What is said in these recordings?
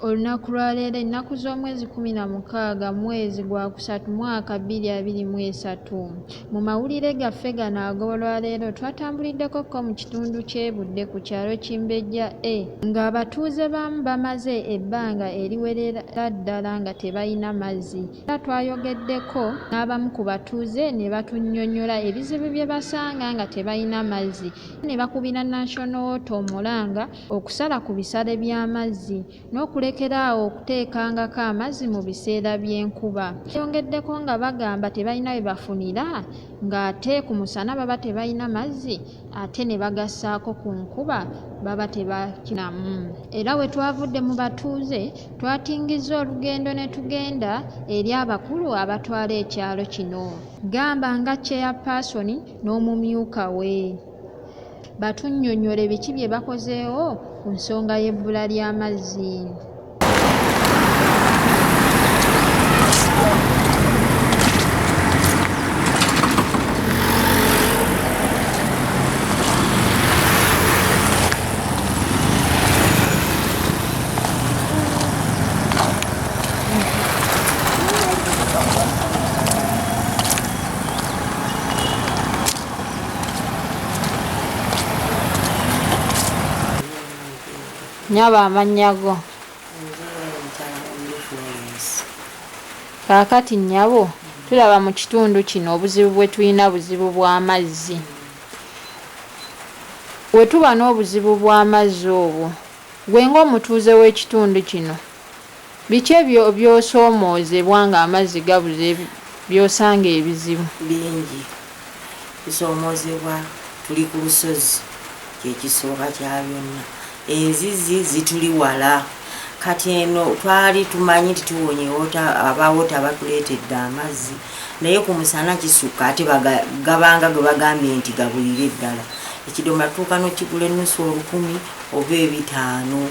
Olunaku lwa leero ennaku z'omwezi 16 mwezi gwakusatu mwaka 2023. Mu mawulire gaffe gano ag'olwaleero twatambuliddeko ko mu kitundu ky'e Budde ku kyalo Kimbejja A ng'abatuuze baamu bamaze ebbanga eriwerera ddala nga tebalina mazzi. Era twayogeddeko n'abamu ku batuuze ne batunnyonnyola ebizibu bye basanga nga tebalina mazzi ne bakubira National Water omulanga okusala ku bisale by'amazzi n'okulekera awo okuteekangako amazzi mu biseera by'enkuba. Bayongeddeko nga bagamba tebalina we bafunira ng'ate ku musana baba tebalina mazzi ate ne bagassaako ku nkuba baba tebakifunamu. Era we twavudde mu batuuze twatingizza olugendo ne tugenda eri abakulu abatwala ekyalo kino gamba nga Chairperson n'omumyuka we batunnyonnyole biki bye bakozeewo ku nsonga y'ebbula ly'amazzi. Nyabo amannya go? Kaakati nnyabo tulaba mu kitundu kino obuzibu bwe tulina buzibu bw'amazzi. We tuba n'obuzibu bw'amazzi obwo, ggwe ng'omutuuze w'ekitundu kino, biki by'osoomoozebwa ng'amazzi gabuze by'osanga ebizibu? Bingi. Tusoomoozebwa tuli ku lusozi kye kisooka kya byonna. Enzizi zituli wala. Kati eno twali tumanyi nti tuwonye aba wota batuleetedde amazzi naye ku musana kisukka ate gabanga ge bagambye nti gabulire ddala. Ekidomola tutuuka n'okigula ennusu olukumi oba ebitaano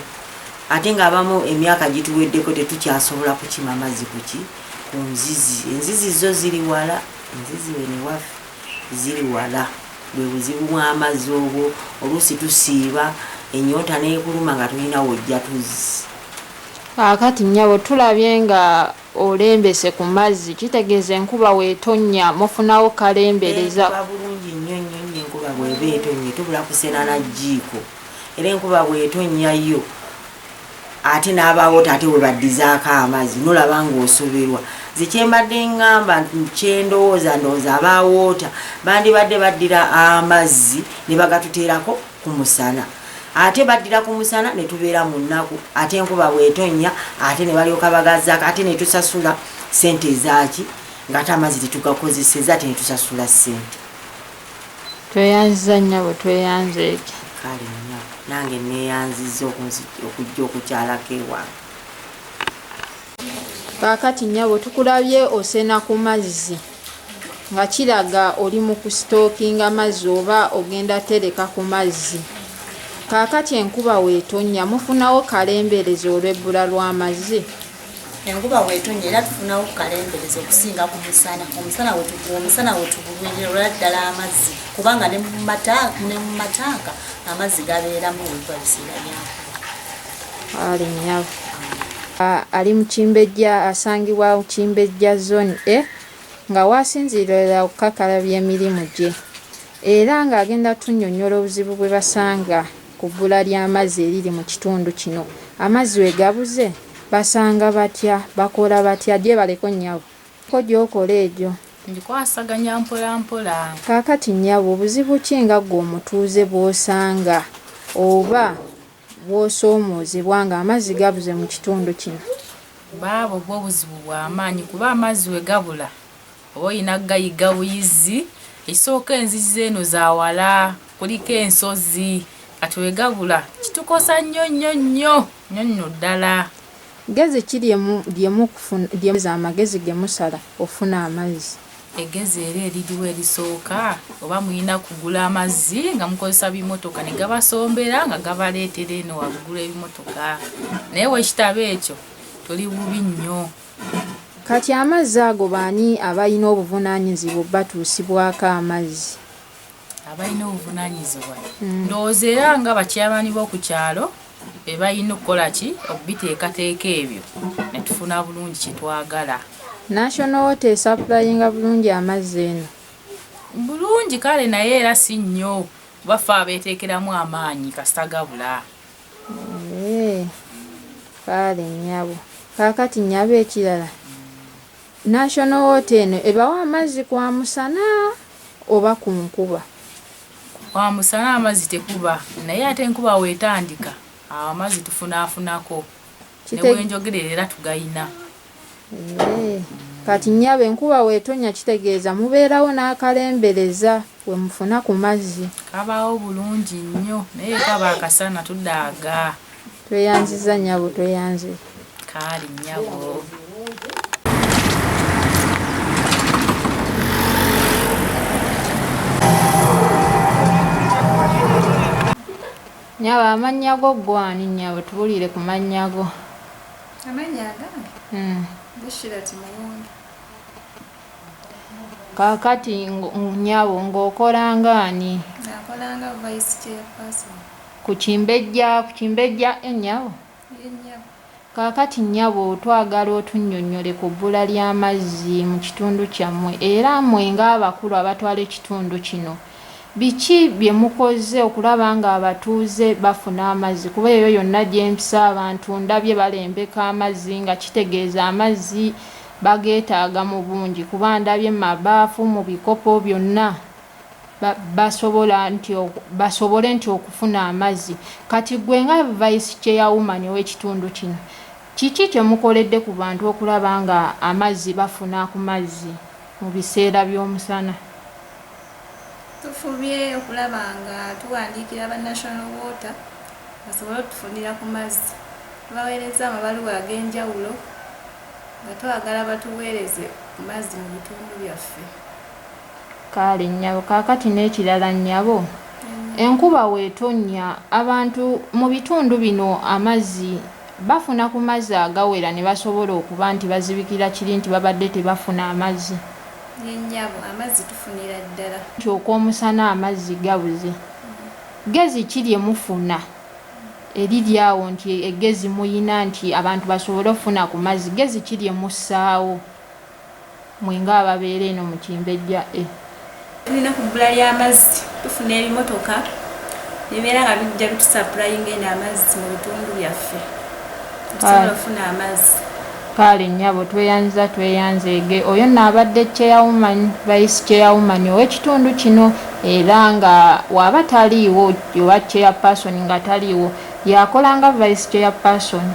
ate ng'abamu emyaka gituweddeko tetukyasobola kukima mazzi kuki ku nzizi. Enzizi zo ziri wala, enzizi weno ewaffe ziri wala. Bwe buzibu bw'amazzi obwo, oluusi tusiiba ennyonta n'ekuluma nga tolina w'ojja tuzzi. Kaakati nnyabo tulabye nga olembese ku mazzi, kitegeeza enkuba w'etonnya mufunawo kalembereza? Ekuba bulungi nnyo nnyo nnyo enkuba bw'eba etonnye tubula kusena na jjiiko era enkuba bw'etonnya yo ate n'abaawota ate we baddizaako amazzi nolaba ng'osoberwa. Nze kye mbadde ngamba nti kye ndowooza ndowooza abaawoota bandibadde baddira amazzi ne bagatuteerako ku musana ate baddira ku musana ne tubeera mu nnaku ate enkuba bw'etonnya ate ne balyoka bagazzaako ate ne tusasula ssente ezaaki ng'ate amazzi tetugakozesezza ate ne tusasula ssente. Tweyanziza nnyabo tweyanzeege. Kale nnyabo nange neeyanzizza okujja okukyalako ewange. Kaakati nnyabo tukulabye osena ku mazzi nga kiraga oli mu kusitookinga mazzi oba ogenda tereka ku mazzi. Kaakati enkuba w'etonnya mufunawo kalembereza olw'ebbula lw'amazzi? Enkuba bw'etonnya era tufunawo ku kalembereza okusinga ku musana. Omusana omusana wetugulwirira ddala amazzi kubanga ne mu matanka amazzi gabeeramu webiba biseera bya nkuba. Ali nnyabo ali mu Kimbejja asangibwa Kimbejja Zone A nga w'asinziirira okukakalabya emirimu gye era ng'agenda tunnyonnyola obuzibu bwe basanga ku bbula ly'amazzi eriri mu kitundu kino. Amazzi we gabuze basanga batya, bakola batya? Gyebaleko nnyabo. Ko gy'okola egyo. Ngikwasaganya mpola mpola. Kaakati nnyabo buzibu ki nga ggwe omutuuze bw'osanga oba bw'osoomoozebwa ng'amazzi gabuze mu kitundu kino? Baaba obwo obuzibu bwa maanyi kuba amazzi we gabula oba olina kugayiga buyizzi. Ekisooka enzizi eno za wala, kuliko ensozi kati we gabula kitukosa nnyo nnyo nnyo nnyo nno ddala. Ggezi ki lye amagezi ge musala okufuna amazzi? Eggezi era eririwo erisooka oba mulina kugula amazzi nga mukozesa bimotoka ne gabasombera nga gabaleetera eno waggulu ebimotoka naye bwe kitaba ekyo tuli bubi nnyo. Kati amazzi ago baani abalina obuvunaanyizibwa obbatuusibwako amazzi? Abalina obuvunaanyizibwa ndowooza era nga bakyamani b'oku kyalo. Be balina okukola ki? Okubiteekateeka ebyo ne tufuna bulungi kye twagala. National Water esapulayinga bulungi amazzi eno? Bulungi kale naye era si nnyo kuba ffe abeeteekeramu amaanyi kasita gabula. Eeh kaale nnyabo. Kaakati nnyabo ekirala, National Water eno ebawa amazzi kwa musana oba ku nkuba? Kwa musana amazzi tekuba naye ate enkuba w'etandika awo amazzi tufunaafunako ne wenjogerera era tugayina. Eeh kati nnyabo enkuba w'etonnya kitegeeza mubeerawo n'akalembereza we mufuna ku mazzi? Kabaawo bulungi nnyo naye bwe kaba akasana tudaaga. Tweyanzizza nnyabo tweyanze. Kaale nnyabo. Nnyabo amannya go ggwe ani nnyabo tubuulire ku mannya go. Amannya agange? Bushirat Muwonge. Kaakati nnyabo ng'okola ng'ani? Nakola nga vice chairperson. Ku Kimbejja, ku Kimbejja eh nnyabo? Ye nnyabo. Kaakati nnyabo twagala otunnyonnyole ku bbula ly'amazzi mu kitundu kyammwe era mmwe ng'abakulu abatwala ekitundu kino biki bye mukoze okulaba ng'abatuuze bafuna amazzi kuba eyo yonna gye mpise abantu ndabye balembeka amazzi nga kitegeeza amazzi bageetaaga mu bungi kuba ndabye mu mabaafu, mu bikopo byonna basobola nti basobole nti okufuna amazzi. Kati ggwe nga Vice Chairwoman ow'ekitundu kino, kiki kye mukoledde ku bantu okulaba nga amazzi bafuna ku mazzi mu biseera by'omusana? Tufubye okulaba nga tuwandiikira aba National Water basobole otufunira ku mazzi. Tubaweerezza amabaluwa ag'enjawulo nga twagala batuweereze ku mazzi mu bitundu byaffe. Kaale nnyabo. Kaakati n'ekirala nnyabo, enkuba w'etonnya, abantu mu bitundu bino amazzi bafuna ku mazzi agawera ne basobola okuba nti bazibikira kiri nti babadde tebafuna amazzi? Ye nnyabo, amazzi tufunira ddala. Nti okw'omusana amazzi gabuze. Ggezi ki lye mufuna eriri awo nti eggezi muyina nti abantu basobole okufuna ku mazzi, ggezi ki lye mussaawo mwe ng'ababeera eno mu Kimbejja A? Tulina ku bbula ly'amazzi, tufuna ebimotoka bibeera nga bijja bitusappulayinga eno amazzi mu bitundu byaffe tusobola okufuna amazzi. Kaale nnyabo tweyanziza tweyanzeege. Oyo nno abadde Chairwoman, Vice Chairwoman ow'ekitundu kino era nga waaba taliiwo oba Chairperson nga taliiwo y'akola nga Vice Chairperson.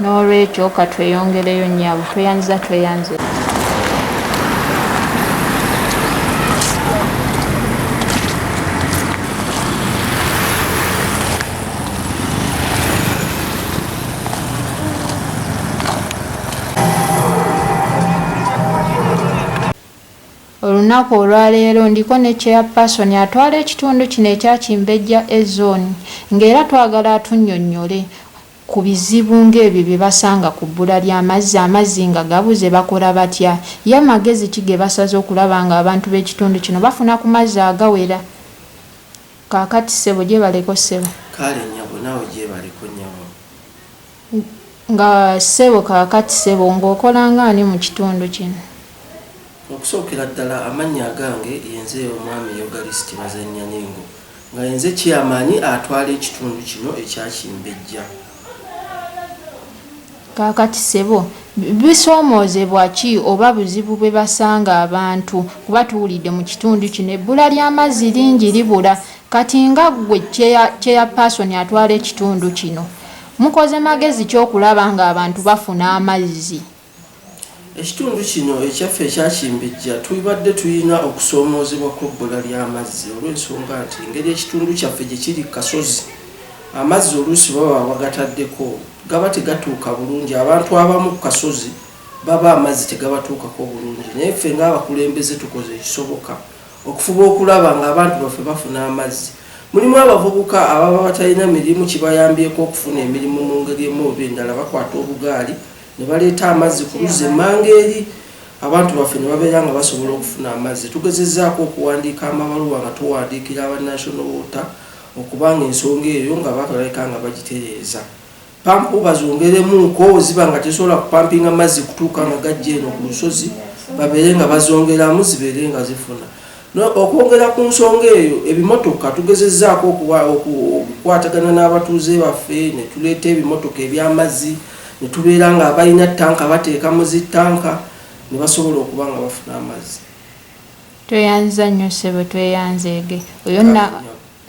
N'olwekyo katweyongereyo nnyabo. Tweyanziza tweyanzeege. Olunaku olwaleero ndiko ne Chairperson atwala ekitundu kino ekya Kimbejja A Zone ng'era twagala atunnyonnyole ku bizibu ng'ebyo bye basanga ku bbula ly'amazzi, amazzi nga gabuze bakola batya, ye magezi ki ge basaze okulaba ng'abantu b'ekitundu kino bafuna ku mazzi agawera. Kaakati ssebo gyebaleko ssebo. Kaale nnyabo naawe gyebaleko nnyabo. Nga ssebo kaakati ssebo ng'okola nga ani mu kitundu kino? Okusookera ddala amannya agange yenze Omwami Yogalisiti Bazannyanengo nga yenze Chairman atwala ekitundu kino ekya Kimbejja. Kaakati ssebo bisoomoozebwa ki oba buzibu bwe basanga abantu kuba tuwulidde mu kitundu kino ebbula ly'amazzi lingi libula kati nga ggwe Chairperson atwala ekitundu kino mukoze magezi ki okulaba ng'abantu bafuna amazzi? Ekitundu kino ekyaffe ekya Kimbejja tubadde tulina okusoomoozebwa kw'ebbula ly'amazzi olw'ensonga nti engeri ekitundu kyaffe gye kiri ku kasozi amazzi oluusi baba bagataddeko gaba tegatuuka bulungi abantu abamu ku kasozi baba amazzi tegabatuukako bulungi naye ffe ng'abakulembeze tukoze ekisoboka okufuba okulaba ng'abantu baffe bafuna amazzi. Mulimu abavubuka ababa batalina mirimu kibayambyeko okufuna emirimu mu ngeri emu oba endala bakwata obugaali ne baleeta amazzi ku luzzi emmanga eri abantu baffe ne babeera nga basobola okufuna amazzi. Tugezezzaako okuwandiika amabaluwa nga tuwandiikira aba National Water okuba ng'ensonga eyo nga balabika nga bagitereeza. Pampu bazongeremuko, ziba nga tesobola kupampinga mazzi kutuuka nga gajja eno ku lusozi, babeere nga bazongeramu zibeere nga zifuna. Okwongera ku nsonga eyo, ebimotoka tugezezzaako okukwatagana n'abatuuze baffe ne tuleeta ebimotoka eby'amazzi ne tubeera nga abalina ttanka bateeka mu zi ttanka ne basobola okuba nga bafuna amazzi. Tweyanziza nnyo ssebo, tweyanzeege. Oyo nno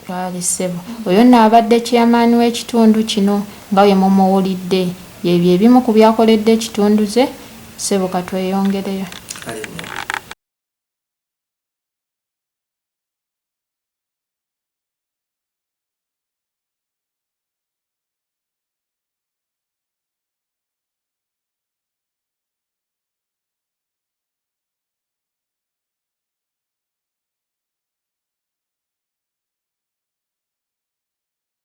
twali ssebo. Oyo nno abadde chairman w'ekitundu kino nga bwe mumuwulidde. Byebyo ebimu ku by'akoledde ekitundu ze. Ssebo katweyongereyo.